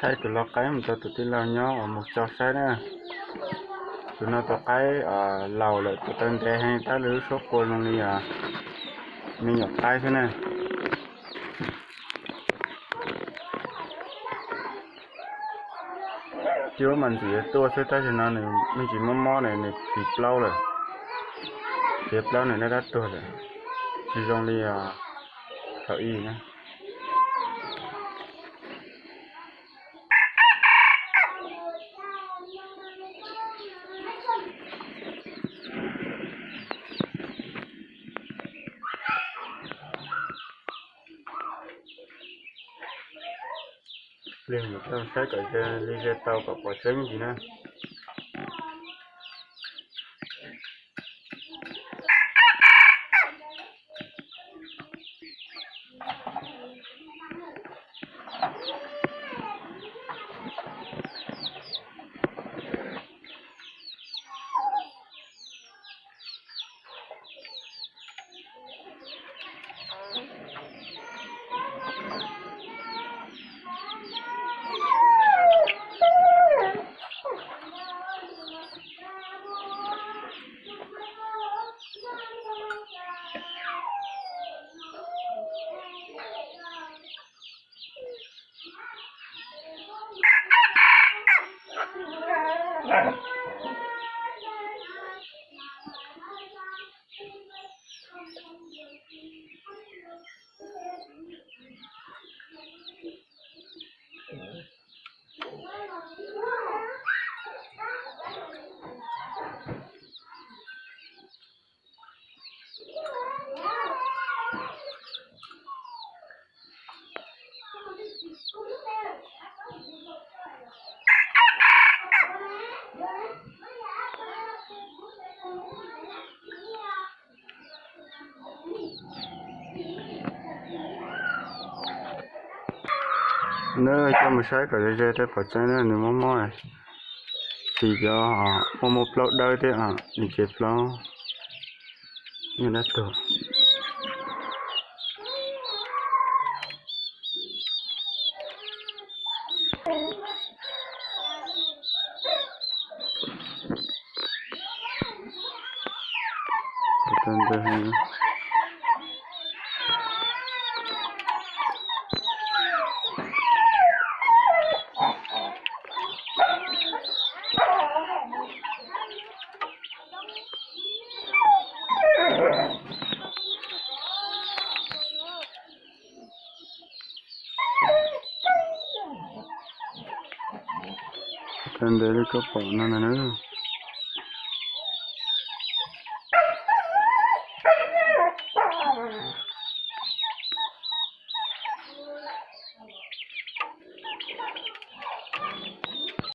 Thaij tus lau qaib mus rau tus tij laug nyob uas mus tso saib na. Tus no tus qaib laus lawm, tus taw ntev heev, tab lub suab qua zoo li me nyuam qaib xwb na. Cua mas ntxim yuav tuaj xwb, tab sis no nws me ntsis mob mob ne, nws tiv plaub lawm. Tiv plaub nws dab dab tuag lawm, tsis zoo li thaum ub na. Lig mus saib kom ze li ze tau kom pom tseeb ntsis na. Nws coj mus saib kom ze ze thiaj pom tseeb na, nws mob mob. Tim cov muaj muaj plaub dawb thiab, nws ces plaub, nws dab tuag. Tau ntev li koj pom no na.